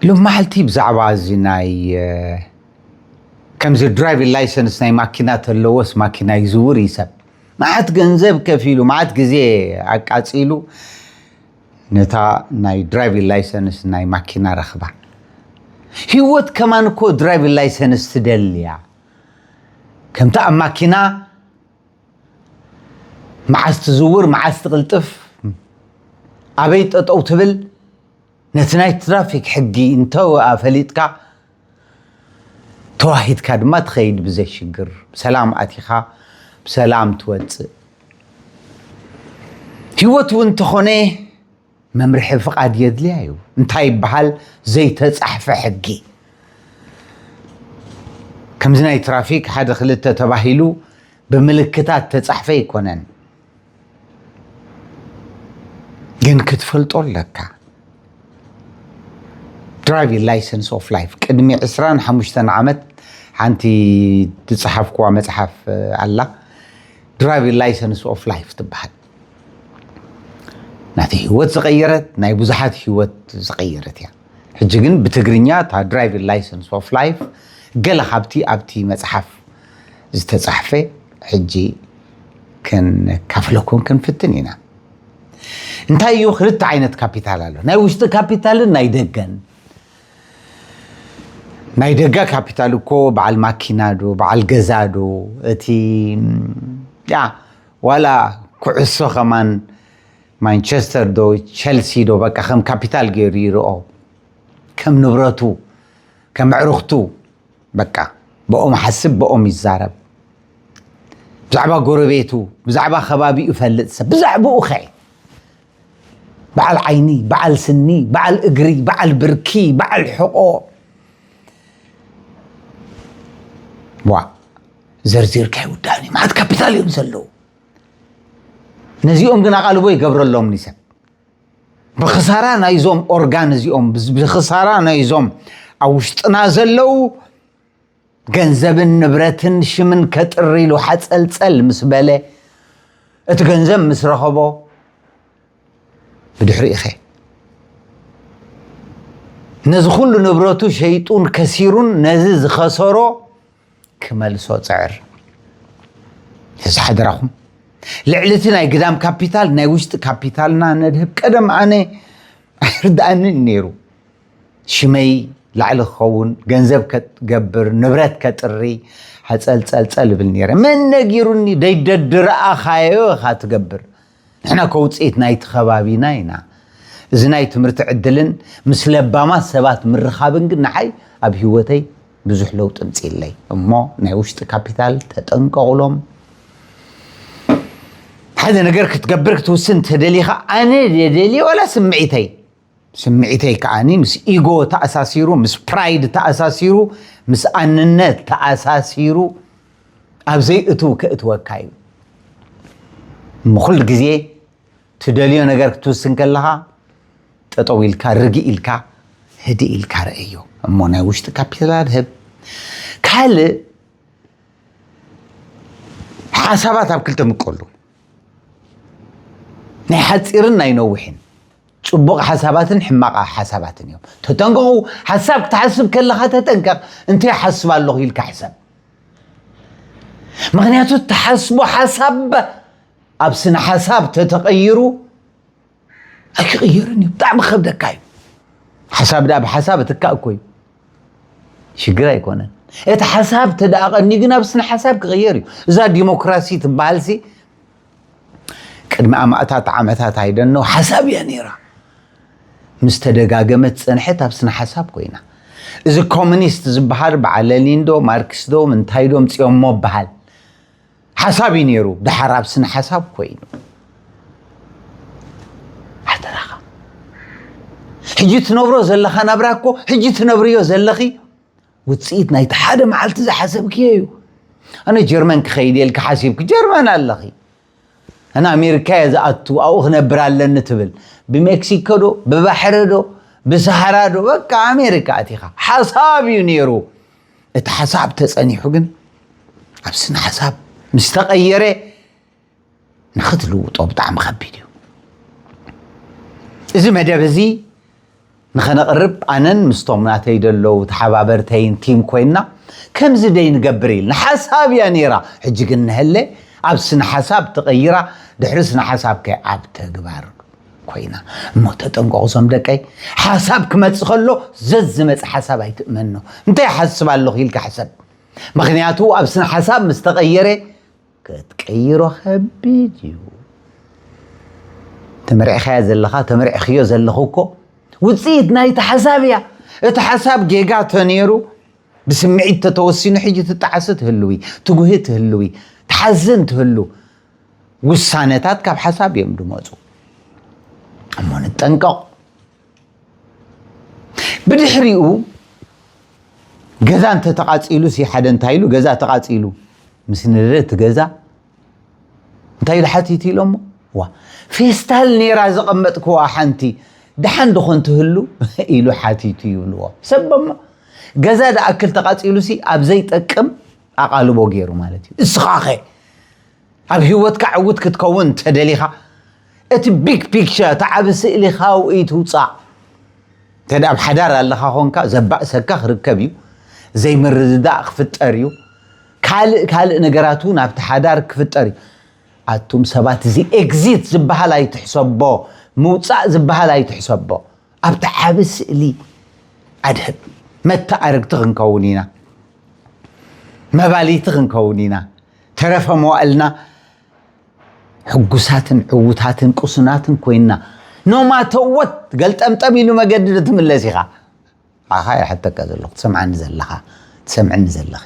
ሎም መዓልቲ ብዛዕባ እዚ ናይ ከምዚ ድራይቪንግ ላይሰንስ ናይ ማኪና ተለዎስ ማኪና ይዝውር ይሰብ መዓት ገንዘብ ከፊሉ መዓት ግዜ ኣቃጺሉ ነታ ናይ ድራይቪንግ ላይሰንስ ናይ ማኪና ረኽባ። ህይወት ከማን እኮ ድራይቪንግ ላይሰንስ ትደልያ። ከምታ ኣብ ማኪና መዓስ ትዝውር መዓስ ትቕልጥፍ ኣበይ ጠጠው ትብል ነቲ ናይ ትራፊክ ሕጊ እንተወኣ ፈሊጥካ ተዋሂድካ ድማ ትኸይድ ብዘይ ሽግር ብሰላም ኣቲኻ ብሰላም ትወፅእ። ህይወት እውን እንተኾነ መምርሒ ፍቓድ የድልያ እዩ። እንታይ ይበሃል ዘይተፃሕፈ ሕጊ? ከምዚ ናይ ትራፊክ ሓደ ክልተ ተባሂሉ ብምልክታት ተፃሕፈ ኣይኮነን። ግን ክትፈልጦ ኣለካ። ድራይቪንግ ላይሰንስ ኦፍ ላይፍ ቅድሚ ዕስራን ሓሙሽተን ዓመት ሓንቲ ዝፀሓፍኩዋ መፅሓፍ ኣላ። ድራይቪንግ ላይሰንስ ኦፍ ላይፍ ትበሃል። ናተይ ህይወት ዝቐየረት ናይ ብዙሓት ህይወት ዝቐየረት እያ። ሕጂ ግን ብትግርኛ እታ ድራይቪንግ ላይሰንስ ኦፍ ላይፍ ገለ ካብቲ ኣብቲ መፅሓፍ ዝተፃሕፈ ሕጂ ከነካፍለኩም ክንፍትን ኢና። እንታይ እዩ ክልተ ዓይነት ካፒታል ኣሎ ናይ ውሽጢ ካፒታልን ናይ ደገን። ናይ ደጋ ካፒታል እኮ በዓል ማኪና ዶ በዓል ገዛ ዶ እቲ ያ ዋላ ኩዕሶ ከማን ማንቸስተር ዶ ቸልሲ ዶ በቃ ከም ካፒታል ገይሩ ይርኦ ከም ንብረቱ ከም ዕሩኽቱ በቃ ብኦም ሓስብ ብኦም ይዛረብ። ብዛዕባ ጎረቤቱ ብዛዕባ ከባቢኡ ይፈልጥ ሰብ ብዛዕባኡ ኸ በዓል ዓይኒ በዓል ስኒ በዓል እግሪ በዓል ብርኪ በዓል ሕቆ ዋ ዘርዚርካ ይውዳእኒ ማለት ካፒታል እዮም ዘለዉ። ነዚኦም ግን ኣቓልቦ ይገብረሎም ንሰብ ብክሳራ ናይዞም ኦርጋን እዚኦም ብክሳራ ናይዞም ኣብ ውሽጥና ዘለዉ ገንዘብን ንብረትን ሽምን ከጥሪ ኢሉ ሓፀልፀል ምስ በለ እቲ ገንዘብ ምስ ረኸቦ ብድሕሪኡ ኸ ነዚ ኩሉ ንብረቱ ሸይጡን ከሲሩን ነዚ ዝኸሰሮ ክመልሶ ፅዕር። እዚ ሓደራኹም ልዕሊ እቲ ናይ ግዳም ካፒታል ናይ ውሽጢ ካፒታልና ነድህብ። ቀደም ኣነ ኣይርድኣንን ነይሩ ሽመይ ላዕሊ ክኸውን ገንዘብ ከገብር ንብረት ከጥሪ ሓፀልፀልፀል እብል ነይረ። መን ነጊሩኒ ደይደድረኣኻዮ ኢኻ ትገብር። ንሕና ከውፅኢት ናይቲ ከባቢና ኢና። እዚ ናይ ትምህርቲ ዕድልን ምስ ለባማት ሰባት ምርኻብን ግን ንዓይ ኣብ ህይወተይ ብዙሕ ለውጢ ምፅኢለይ እሞ ናይ ውሽጢ ካፒታል ተጠንቀቑሎም። ሓደ ነገር ክትገብር ክትውስን ተደሊኻ ኣነ ደደልየ ዋላ ስምዒተይ ስምዒተይ ከዓኒ ምስ ኢጎ ተኣሳሲሩ ምስ ፕራይድ ተኣሳሲሩ ምስ ኣንነት ተኣሳሲሩ ኣብ ዘይእትው ከእትወካ እዩ። እሞ ኩሉ ግዜ ትደልዮ ነገር ክትውስን ከለኻ ጠጠው ኢልካ ርግእ ኢልካ ህድእ ኢልካ ረእዮ። እሞ ናይ ውሽጢ ካፒታል ህብ ካልእ ሓሳባት ኣብ ክልተ ምቀሉ ናይ ሓፂርን ናይ ነዊሕን ፅቡቕ ሓሳባትን ሕማቕ ሓሳባትን እዮም። ተጠንቀቑ። ሓሳብ ክትሓስብ ከለኻ ተጠንቀቕ። እንታይ ሓስብ ኣለኹ ኢልካ ሕሰብ። ምክንያቱ ተሓስቦ ሓሳብ ኣብ ስነ ሓሳብ ተተቐይሩ ኣይክቕየርን እዩ። ብጣዕሚ ከብደካ እዩ። ሓሳብ ዳ ብሓሳብ እትካእ እኮ እዩ። ሽግር ኣይኮነን። እቲ ሓሳብ ተደኣቐኒ ግን ኣብ ስነ ሓሳብ ክቕየር እዩ። እዛ ዲሞክራሲ ትበሃል ሲ ቅድሚ ኣማእታት ዓመታት ኣይደኖ ሓሳብ እያ ነይራ። ምስ ተደጋገመት ጸንሐት ኣብ ስነ ሓሳብ ኮይና። እዚ ኮሚኒስት ዝበሃል በዓል ለኒን ዶ ማርክስ ዶ ምንታይ ዶ ምጽኦሞ በሃል ሓሳብ እዩ ነይሩ። ደሓር ኣብ ስነ ሓሳብ ኮይኑ ሓደራኻ ሕጂ ትነብሮ ዘለኻ ናብራ እኮ ሕጂ ትነብርዮ ዘለኺ ውፅኢት ናይቲ ሓደ መዓልቲ ዝሓሰብክዮ እዩ። ኣነ ጀርመን ክኸይድ የልካ ሓሲብክ ጀርመን ኣለኺ ኣነ ኣሜሪካ እየ ዝኣቱ ኣብኡ ክነብር ኣለኒ ትብል ብሜክሲኮ ዶ ብባሕሪ ዶ ብሰሃራ ዶ በቃ ኣሜሪካ ኣቲኻ ሓሳብ እዩ ነይሩ። እቲ ሓሳብ ተፀኒሑ ግን ኣብ ስነ ሓሳብ ምስ ተቐየረ ንኽትልውጦ ብጣዕሚ ከቢድ እዩ። እዚ መደብ እዚ ንኸነቕርብ ኣነን ምስቶም ናተይ ደለዉ ተሓባበርተይን ቲም ኮይንና ከምዚ ደይ ንገብር ኢልና። ሓሳብ እያ ነይራ። ሕጂ ግን ንሀለ ኣብ ስነ ሓሳብ ተቐይራ፣ ድሕሪ ስነ ሓሳብ ከ ኣብ ተግባር ኮይና። እሞ ተጠንቀቑ ዞም ደቀይ፣ ሓሳብ ክመጽእ ከሎ ዘዝመጽእ ሓሳብ ኣይትእመኖ። እንታይ ሓስብ ኣለኹ ኢልካ ሕሰብ። ምኽንያቱ ኣብ ስነ ሓሳብ ምስ ተቐየረ ክትቀይሮ ከቢድ እዩ። ተመርዕኻያ ዘለኻ፣ ተመርዕኽዮ ዘለኹ እኮ ውፅኢት ናይቲ ሓሳብ እያ። እቲ ሓሳብ ጌጋ ተነይሩ ብስምዒት ተተወሲኑ ሕጂ ትጣዓሲ ትህልዊ፣ ትጉሂ ትህልዊ፣ ትሓዝን ትህሉ ውሳነታት ካብ ሓሳብ እዮም ድመፁ። እሞ ንጠንቀቕ። ብድሕሪኡ ገዛ እንተ ተቓጺሉ ሲ ሓደ እንታይ ኢሉ ገዛ ተቓጺሉ ምስ ንደደ እቲ ገዛ እንታይ ኢሉ ሓቲቱ ኢሎሞ? ዋ ፌስታል ነይራ ዘቐመጥክዋ ሓንቲ ደሓን ድኾን ትህሉ ኢሉ ሓቲቱ ይብልዎ። ሰበሞ ገዛ ደኣክል ተቓጺሉ ሲ ኣብ ዘይጠቅም ኣቓልቦ ገይሩ ማለት እዩ። እስኻኸ ኣብ ህይወትካ ዕውት ክትከውን እንተደሊኻ እቲ ቢግ ፒክቸር እቲ ዓቢ ስእሊ ካውኢ ትውፃእ። እንተ ኣብ ሓዳር ኣለኻ ኾንካ ዘባእሰካ ክርከብ እዩ። ዘይምርድዳእ ክፍጠር እዩ። ካልእ ካልእ ነገራት እውን ኣብቲ ሓዳር ክፍጠር እዩ። ኣቱም ሰባት እዚ ኤግዚት ዝበሃል ኣይትሕሰቦ፣ ምውፃእ ዝበሃል ኣይትሕሰቦ። ኣብቲ ዓቢ ስእሊ ኣድህብ። መተኣርግቲ ክንከውን ኢና፣ መባልይቲ ክንከውን ኢና። ተረፈ መዋእልና ሕጉሳትን ዕዉታትን ቅሱናትን ኮይንና ኖማተወት ገልጠምጠም ኢሉ መገዲ ዶ ትምለስ ኢኻ? ኣኻ ይሓተካ ዘለኹ ትሰምዓኒ ዘለኻ ትሰምዕኒ ዘለኺ።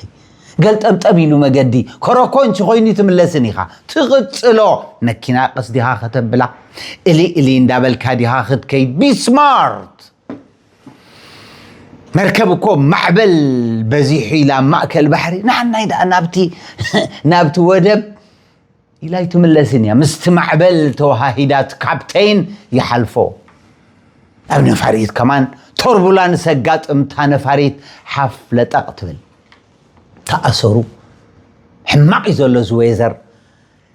ገልጠምጠም ኢሉ መገዲ ኮረኮንች ኮይኑ ትምለስን ኢኻ። ትቕጽሎ። መኪና ቀስ ዲኻ ከተብላ እሊ እሊ እንዳበልካ ዲኻ ክትከይድ ቢስማርት። መርከብ እኮ ማዕበል በዚሑ ኢላ ማእከል ባሕሪ ንዓናይ ደኣ ናብቲ ናብቲ ወደብ ኢላ ኣይትምለስን እያ። ምስቲ ማዕበል ተወሃሂዳት ካፕቴን ይሓልፎ። ኣብ ነፋሪት ከማን ቶርቡላንስ ኣጋጥምታ ነፋሪት ሓፍ ለጠቕ ትብል። ተኣሰሩ። ሕማቕ እዩ ዘሎ እዚ ዌዘር።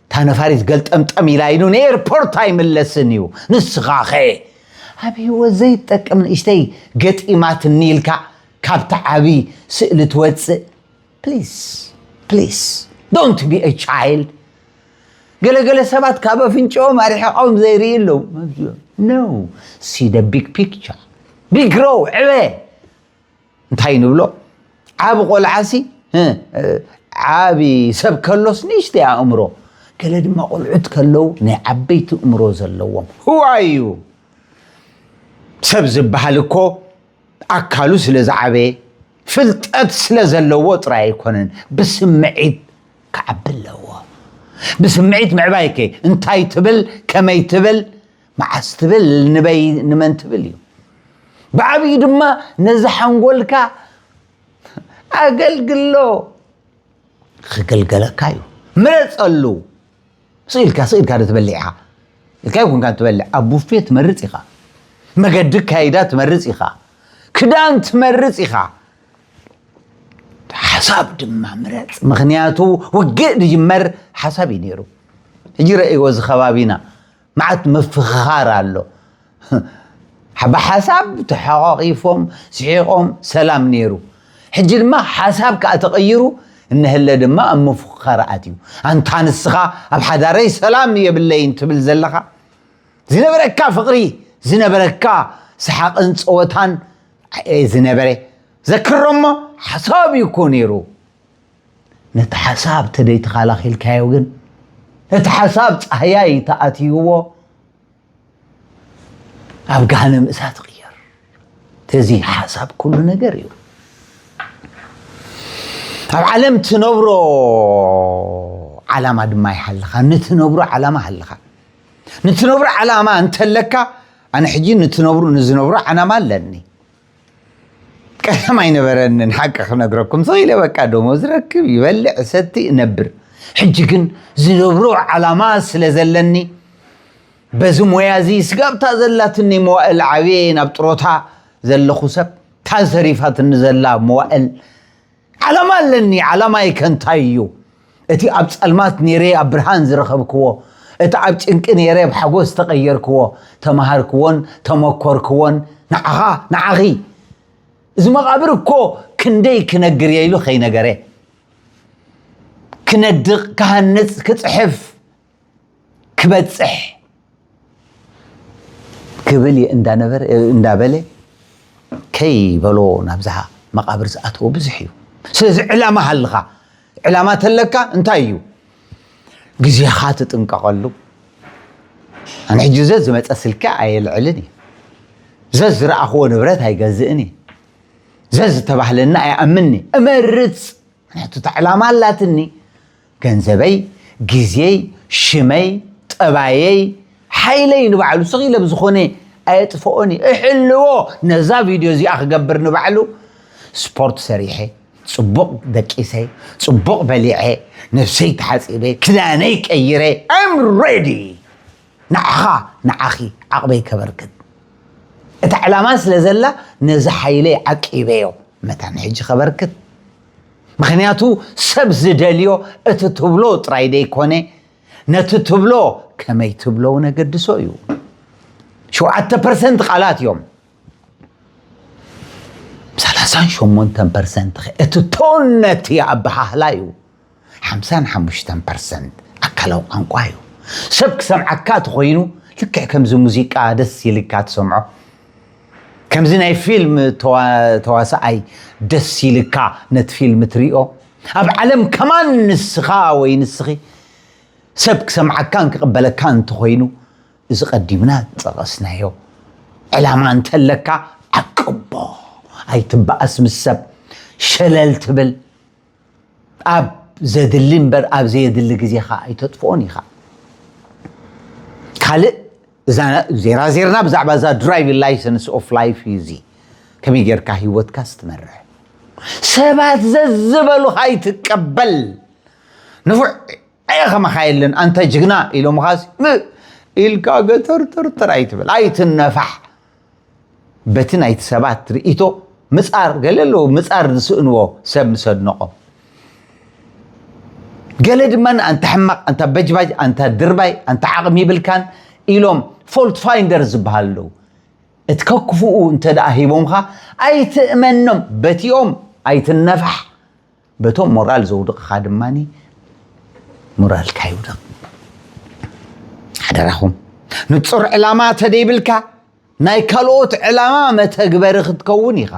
እታ ነፋሪት ገልጠምጠም ኢላ ኢሉ ንኤርፖርት ኣይምለስን እዩ። ንስኻኸ ኣብ ህይወት ዘይጠቅም ንእሽተይ ገጢማትኒ ኢልካ ካብቲ ዓብዪ ስእሊ ትወፅእ? Please, please, don't be a child. ገለገለ ሰባት ካብ ኣፍንጭኦም ኣርሒቖም ዘይርኢ ኣለዉ። No, see the big picture. Be grow, ዕበ። እንታይ ንብሎ? ዓቢ ቆልዓሲ ዓቢ ሰብ ከሎስ ንእሽተይ ኣእምሮ፣ ገለ ድማ ቆልዑት ከለዉ ናይ ዓበይቲ እምሮ ዘለዎም። Who are you? ሰብ ዝበሃል እኮ ኣካሉ ስለ ዝዓበየ ፍልጠት ስለ ዘለዎ ጥራይ ኣይኮነን፣ ብስምዒት ክዓቢ ኣለዎ። ብስምዒት ምዕባይከ እንታይ ትብል፣ ከመይ ትብል፣ መዓስ ትብል፣ ንበይ ንመን ትብል እዩ። ብዓብዩ ድማ ነዚ ሓንጎልካ ኣገልግሎ። ክገልገለካ እዩ። ምረፀሉ። ስኢልካ ስኢልካ ዶ ትበልዕ ኢኻ? ኢልካ ይኮንካ ትበልዕ። ኣብ ቡፌ ትመርፅ ኢኻ። መገዲ ካይዳ ትመርፅ ኢኻ። ክዳን ትመርፅ ኢኻ። ሓሳብ ድማ ምረፅ። ምኽንያቱ ውግእ ዝጅመር ሓሳብ እዩ ነይሩ። ሕጂ ረእይዎ እዚ ከባቢና። መዓት ምፍኽኻር ኣሎ። ብሓሳብ ተሓቋቒፎም ስሒቖም ሰላም ነይሩ። ሕጂ ድማ ሓሳብ ከኣ ተቐይሩ እነሀለ ድማ ኣብ ምፍኽኻር ኣትዩ። ኣንታ ንስኻ ኣብ ሓዳረይ ሰላም የብለይን ትብል ዘለኻ ዝነበረካ ፍቕሪ ዝነበረካ ሰሓቕን ጸወታን ዝነበረ ዘክሮሞ ሓሳብ እዩ እኮ ነይሩ። ነቲ ሓሳብ ተደይተኻላኺልካዮ ግን ነቲ ሓሳብ ጻህያይ ተኣትይዎ ኣብ ገሃነም እሳት ይቕየር። ተዚ ሓሳብ ኩሉ ነገር እዩ። ኣብ ዓለም ትነብሮ ዓላማ ድማ ይሃልኻ። ንትነብሮ ዓላማ ሃልኻ። ንትነብሮ ዓላማ እንተለካ ኣነ ሕጂ ንትነብሩ ንዝነብሮ ዓላማ ኣለኒ። ቀደም ኣይነበረንን ሓቂ ክነግረኩም ስቕ ኢለ በቃ ደሞዝ ረክብ ይበልዕ ሰቲ እነብር። ሕጂ ግን ዝነብሮ ዓላማ ስለ ዘለኒ በዚ ሞያ እዚ ስጋብታ ዘላትኒ መዋእል ዓብየ ናብ ጥሮታ ዘለኹ ሰብ እታ ዘሪፋትኒ ዘላ መዋእል ዓላማ ኣለኒ። ዓላማይ ከ እንታይ እዩ? እቲ ኣብ ጸልማት ነይረ ኣብ ብርሃን ዝረኸብክዎ፣ እቲ ኣብ ጭንቂ ነይረ ኣብ ሓጎስ ተቐየርክዎ፣ ተማሃርክዎን ተመኮርክዎን ንዓኻ፣ ንዓኺ። እዚ መቓብር እኮ ክንደይ ክነግር እየ ኢሉ ከይነገረ፣ ክነድቕ፣ ክሃንጽ፣ ክጽሕፍ፣ ክበጽሕ ክብል እየ እንዳነበረ፣ እንዳበለ ከይበሎ ናብዛ መቓብር ዝኣተወ ብዙሕ እዩ። ስለዚ ዕላማ ሃልኻ፣ ዕላማ ተለካ እንታይ እዩ? ግዜኻ ትጥንቀቐሉ። ኣነ ሕጂ ዘዝ ዝመጸ ስልኪ ኣየልዕልን እየ። ዘዝ ዝረኣኽዎ ንብረት ኣይገዝእን እየ። ዘዝ ዝተባህለና ኣይኣምንን እየ። እመርጽ። ምክንያቱ እታ ዕላማ ኣላትኒ። ገንዘበይ፣ ግዜይ፣ ሽመይ፣ ጠባየይ፣ ሓይለይ ንባዕሉ ስቕ ኢለ ብዝኾነ ኣየጥፍኦን እየ። እሕልዎ። ነዛ ቪድዮ እዚኣ ክገብር ንባዕሉ ስፖርት ሰሪሐ፣ ጽቡቕ ደቂሰ፣ ጽቡቕ በሊዐ፣ ነብሰይ ተሓጺበ፣ ክዳነይ ቀይረ፣ I'm ready። ንዓኻ፣ ንዓኺ ዓቕበይ ከበርክት። እታ ዕላማ ስለ ዘላ ነዚ ሓይለይ ዓቂበዮ። መታን ሕጂ ከበርክት። ምኽንያቱ ሰብ ዝደልዮ እቲ ትብሎ ጥራይ ደይኮነ፣ ነቲ ትብሎ ከመይ ትብሎ እውን ኣገድሶ እዩ። ሸውዓተ ፐርሰንት ቃላት እዮም። ሰላሳን ሸሞንተን ፐርሰንት ኸ እቲ ቶንነት ኣበሃህላ እዩ። ሓምሳን ሓሙሽተን ፐርሰንት ኣካላዊ ቋንቋ እዩ። ሰብ ክሰምዓካ ተኾይኑ ልክዕ ከምዚ ሙዚቃ ደስ ኢልካ ትሰምዖ። ከምዚ ናይ ፊልም ተዋ-፣ ተዋሳኣይ ደስ ኢልካ ነቲ ፊልም ትሪኦ። ኣብ ዓለም ከማን ንስኻ ወይ ንስኺ ሰብ ክሰምዓካን ክቕበለካን እንተኾይኑ፣ እዚ ቀዲምና ዝጠቐስናዮ ዕላማ እንተለካ ዓቅቦ። ኣይትበኣስ ምስ ሰብ። ሸለል ትብል። ኣብ ዘድሊ እምበር ኣብ ዘየድሊ ግዜኻ ኣይተጥፍኦን ኢኻ። ካልእ እዛ ዜራ ዜርና ብዛዕባ እዛ ድራይቪንግ ላይሰንስ ኦፍ ላይፍ እዩ። እዚ ከመይ ጌርካ ህይወትካ ስትመርሕ፣ ሰባት ዘዝበሉኻ ኣይትቀበል። ንፉዕ ኣየ ከማኻ የለን፣ ኣንታ ጅግና ኢሎምኻስ ም ኢልካ ገተርተርተር ኣይትበል፣ ኣይትነፋሕ። በቲ ናይቲ ሰባት ርእይቶ ምጻር ገለ ኣለዉ፣ ምጻር ዝስእንዎ ሰብ ምስ ኣድነቖም። ገለ ድማ ኣንታ ሕማቕ፣ ኣንታ በጅባጅ፣ ኣንታ ድርባይ፣ ኣንታ ዓቕሚ ይብልካን ኢሎም ፎልት ፋይንደር ዝበሃል ኣለዉ። እቲ ከክፍኡ እንተ ደኣ ሂቦምኻ ኣይትእመኖም፣ በቲኦም ኣይትነፋሕ። በቶም ሞራል ዘውድቕኻ ድማ ሞራልካ ይውደቕ። ሓደራኹም፣ ንጹር ዕላማ ተደይብልካ ናይ ካልኦት ዕላማ መተግበሪ ክትከውን ኢኻ።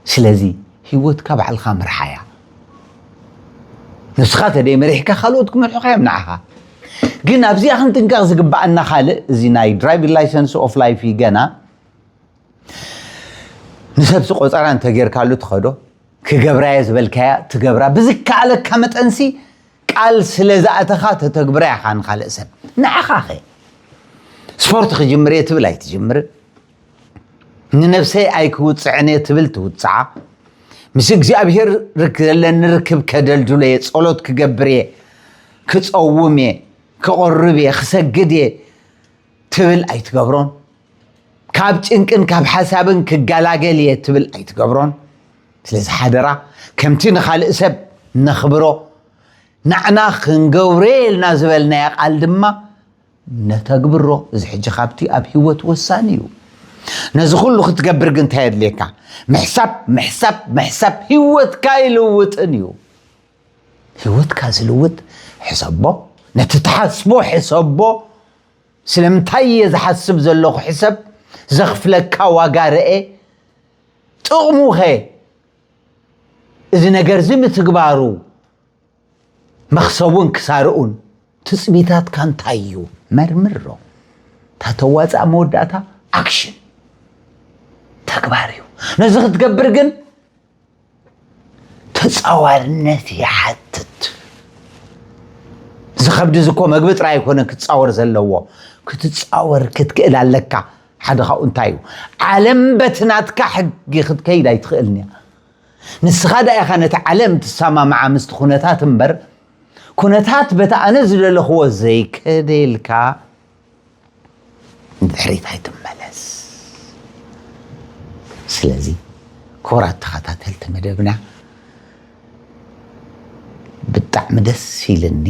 ስለዚ ህይወትካ ባዕልኻ ምርሓያ። ንስኻ ተደይመሪሕካ ካልኦት ክመርሑኻ እዮም ንዓኻ። ግን ኣብዚኣ ክንጥንቀቕ ዝግባኣና ካልእ፣ እዚ ናይ ድራይቪንግ ላይሰንስ ኦፍ ላይፍ እዩ። ገና ንሰብሲ ቆጸራ እንተጌርካሉ ትኸዶ፣ ክገብራየ ዝበልካያ ትገብራ፣ ብዝከኣለካ መጠንሲ ቃል ስለ ዝኣተኻ ተተግብራ ኢኻ ንኻልእ ሰብ። ንዓኻ ኸ? ስፖርት ክጅምር እየ ትብል ኣይትጅምርን። ንነብሰይ ኣይክውጽዕን እየ ትብል ትውጽዓ። ምስ እግዚኣብሔር ርክ-፣ ዘለኒ ርክብ ከደልድሎ እየ፣ ጸሎት ክገብር እየ፣ ክጸውም እየ፣ ክቕርብ እየ፣ ክሰግድ እየ ትብል ኣይትገብሮን። ካብ ጭንቅን ካብ ሓሳብን ክገላገል እየ ትብል ኣይትገብሮን። ስለዚ ሓደራ፣ ከምቲ ንኻልእ ሰብ ነኽብሮ፣ ንዓና ክንገብሮ ኢልና ዝበልናዮ ቃል ድማ ነተግብሮ። እዚ ሕጂ ካብቲ ኣብ ህይወት ወሳኒ እዩ። ነዚ ኩሉ ክትገብር ግን እንታይ የድልየካ? ምሕሳብ፣ ምሕሳብ፣ ምሕሳብ። ህይወትካ ይልውጥን እዩ። ህይወትካ ዝልውጥ ሕሰቦ፣ ነቲ ትሓስቦ ሕሰቦ። ስለምንታይ እየ ዝሓስብ ዘለኹ ሕሰብ፣ ዘኽፍለካ ዋጋ ርኤ። ጥቕሙ ኸ? እዚ ነገር እዚ ምትግባሩ መኽሰቡን ክሳርኡን ትጽቢታትካ እንታይ እዩ? መርምሮ። እታ ተዋጽኣ መወዳእታ ኣክሽን፣ ተግባር እዩ። ነዚ ክትገብር ግን ተጻዋርነት ይሓትት። እዚ ከብዲ እዚ እኮ መግቢ ጥራይ ኣይኮነን ክትጻወር ዘለዎ፣ ክትጻወር ክትክእል ኣለካ። ሓደ ካብኡ እንታይ እዩ? ዓለም በቲ ናትካ ሕጊ ክትከይድ ኣይትኽእልን እያ። ንስኻ ደኣ ኢኻ ነቲ ዓለም ትሰማምዓ ምስቲ ኩነታት እምበር፣ ኩነታት በቲ ኣነ ዝደለኽዎ ዘይከደ ኢልካ ንድሕሪት ኣይትመለስ። ስለዚ ክቡራት ተኸታተልቲ መደብና፣ ብጣዕሚ ደስ ኢልኒ።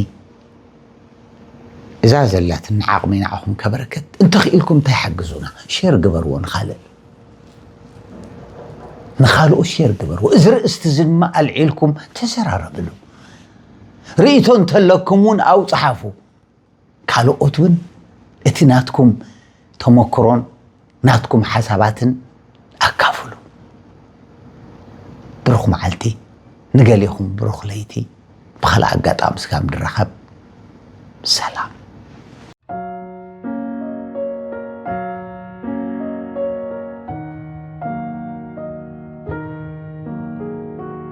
እዛ ዘላትና ዓቕሚ ንዓኹም ከበረከት እንተኽኢልኩም እንታይ ሓግዙና፣ ሼር ግበርዎ ንኻልእ ንኻልኦት ሼር ግበርዎ። እዚ ርእስቲ ዝማ ኣልዒልኩም ተዘራረብሉ። ርእይቶ እንተለኩም እውን ኣብኡ ጸሓፉ። ካልኦት እውን እቲ ናትኩም ተመክሮን ናትኩም ሓሳባትን ኣካፍሉ። ብሩኽ መዓልቲ፣ ንገሌኹም ብሩኽ ለይቲ። ብኻልእ ኣጋጣሚ ስጋብ ንራኸብ፣ ሰላም።